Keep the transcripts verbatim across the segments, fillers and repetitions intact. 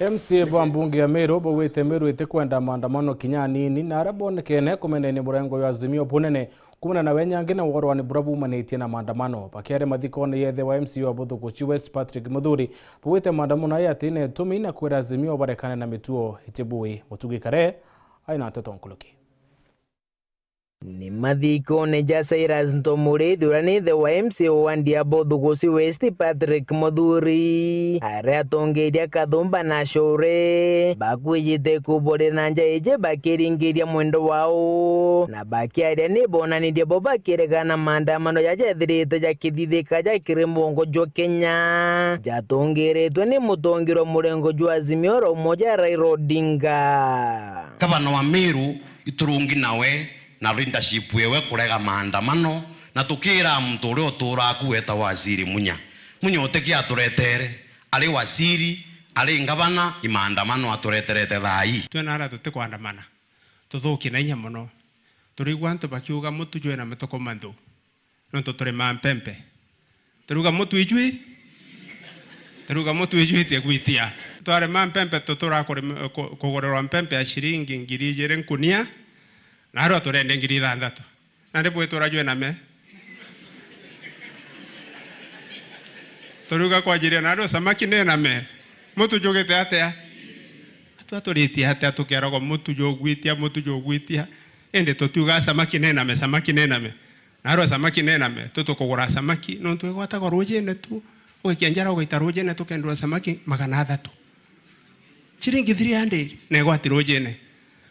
M C A ba mbunge ya Meru baugite Meru itikwenda maandamano kinya anini, na aria bonekene kumenania murengo jwa Azimio bunene kumana na wenyangi na worwani buria bumanitie na maandamano. Bakiaria mathikone ya ithe wa M C A wa Buthuguchi West Patrick Muthuri, baugite maandamano aya yatina itumi na kwira Azimio barekane na mituo itibui. Mutugi Kare aina nteto nkuruki. Ni mathikone ja Cyrus Ntomurithi, uria ni ithe wa M C A wa wandi ya Buthuguchi West, Patrick Muthuri, aria atongeria Kathumba na Achure bakwijite kuborera na nja iji bakiringiria mwendo wao, na bakiaria ni bonanirie bo bakiregana na maandamano jaja jethirite jakithithika jakiri mugongo jwa Kenya, jatongeretwe ni mutongeria wa murengo jwa Azimio oro umoja Raila Odinga. Gavana wa Meru iturungi nawe na leadership yewe kurega maandamano, na tukiira muntu uria uturaa ku wetagwa Waziri Munya. Munya utiki aturetere, ari waziri, ari ngavana, i maandamano atureterete thaa ii. Twe na aria tutikwandamana, tuthuki na inya mono. Turigua antu bakiuga mutu jwina mituko manthu. Nontu turi ma mpempe. Turuga mutu ijui? Turuga mutu ijuitie gwitia. Twari ma mpempe tutura kuri-, ku-, kugurirwa mpempe ya ciringi ngiri ijiri nkunia, na arua turende ngiri ithanthatu. Nandi bwitura jwina me? Turuga kwajiria, na arua samaki nina me? Mutu jugite atia? Atua turitie atia tukiaragwa mutu jugwitia, mutu jugwitia? Indi tutiugaa samaki nina me, samaki nina me. Naarua samaki nena me, tutukugura samaki, nontu igwatagwa ruujine tu, ugikia njara ugaita ruujine, tukendua samaki magana athatu. Ciringi three hundred, na igwati ruujine.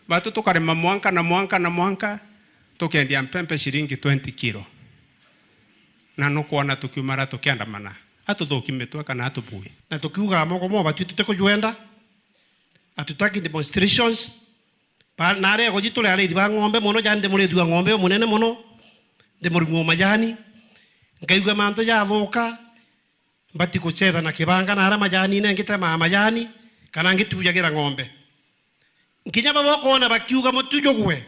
Batu tukarima mwanka na mwanka na mwanka, tukendia mpempe ciringi twenty kilo. Na nukwona tukiumara tukiandamana, atuthuki mitwe kana atubui. Na tukiuga moko mo batwi tutikujwenda, atutaki demonstrations, Ba-, naarego ji turi ariithi ba ng'ombe mono, jani ndi muriithi wa ng'ombe umunene mono, ndi murungu wa majani, nkaigua mantu jathuka, mbati gucetha na kibanga na aria majani ine ngitemaa majani, kana ngitujagira ng'ombe. Nkinya baba ukoona bakiuga mutu jugwe,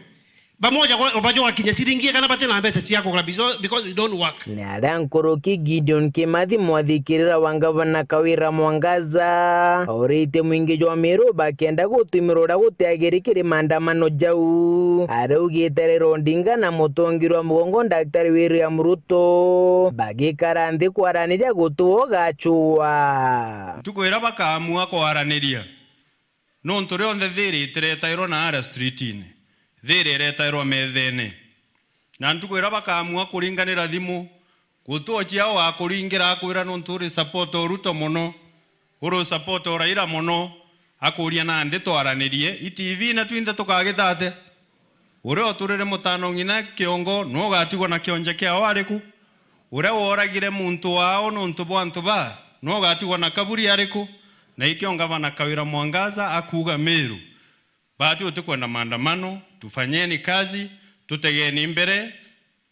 bamoja kwa-, bajogakinya ciringi igana bati na mbeca cia kugura biso-, because you don't work. Ni aria nkuruki Gideon Kimathi, mwathikirira wa ngavana Kawira Mwangaza, aurite mwingi jwa Meru bakenda gutumirwa uria gutiagiri kiri maandamano jau. Araugite Raila Odinga na mutongeria wa mugongo Daktari William Ruto bagikara nthi kwaraniria gutua ugachua. Ntuku iria bakaamua kwaraniria, nontu rionthe thiiri itiretairwa na aria streetine, thiiri iretairwa methene. Na ntuku iria bakaamua kuringanira thimu, guti o ciao wakuringira akwira nontu uri support o Ruto mono, uri support o Raila mono, akuria nandi twaranirie, i T V na twinthe tukagita atia? Uria uturire mutano ng'ina kiongo, nu ugatigwa na kionje kiao ari ku? Uria woragire muntu wao nontu bwa antu ba, nu ugatigwa na kaburi ari ku? Na ikio ngavana Kawira Mwangaza akuuga Meru, bati utikwenda maandamano, tufanyeni kazi, tutegeni mbere,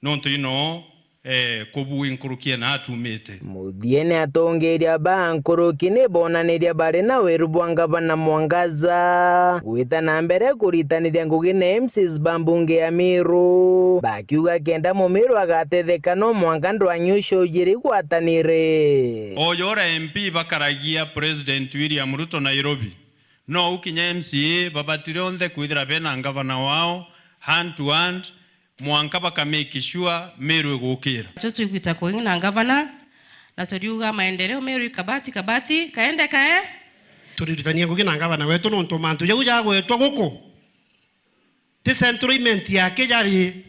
nontu ino eh, kubui nkuruki na atumite. Muthiene, atongeria ba nkuruki ni bonanirie bari na weru bwa ngavana Mwangaza gwita na mbere kuritaniria ngugi na M Cs ba mbunge ya Meru, bakiuga kenda Mumeru agatetheka no mwanka ndwanyucio ujiri gwatanire. Oyo ura M P bakaragia President William Ruto Nairobi, nou kinya M C A babatire onthe kwithira bena ngavana wao hand to hand, mwanka baka make sure Meru igukira. Tu twigwita kugi na ngavana, na turiuga maendeleo Meru ikabati kabati, kaende kae. Turirutania ngugi na ngavana wetu nontu mantu jau jagwetwa guku ti central government yake jari,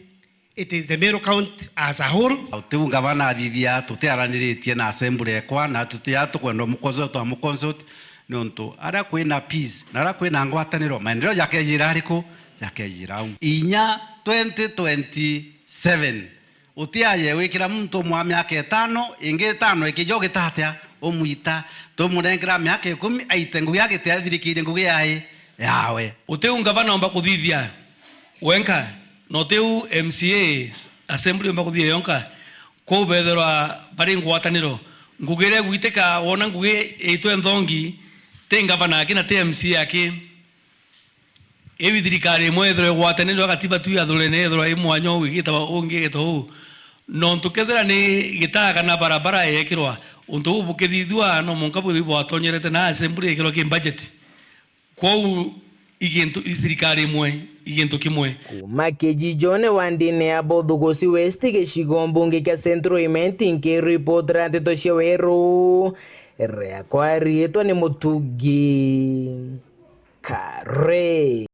it is the Meru County as a whole. Utiu ngavana athithia, tutiaraniritie na assembly ekwa, na tutia tukwenda mu consult, twa mu consult, nontu aria kwina peace, na aria kwina ngwataniro, maendeleo jakejira ariku? Jakejira au. Inya twenty twenty-seven, utiaje wikira muntu umwe wa miaka itano, ingi itano ikija ugita atia? Umwita. Tumurengera miaka ikumi, aite ngugi agite athirikirie ngugi yae, yawe. Utiu ngavana omba kuthithia wenka, na utiu M C A assembly omba kuthithia yonka. Kwou bethirwa bari ngwataniro. Ngugi iria igwitika, wona ngugi iitwe nthongi, ti ngavana aki na ti M C A aki. Iu thirikari imwe ithirwe igwatanirwe, agatiba tu yathurene, ithirwa i mwanya uu igitagwa ungi igitagwa uu. Nontu kethira ni gitaa kana barabara yekirwa, untu buu bukithithua, no mwanka bwithirwe bwatonyerete na assembly yekirwa ki budget. Kwou i gintu, i thirikari imwe, i gintu kimwe. Kuma kijijone wandine ya Bothugusi West, gicigo mbunge kia Central Imenti, nkiripotera nteto cia Weru, riakwa riitwa ni Mutugi Kare.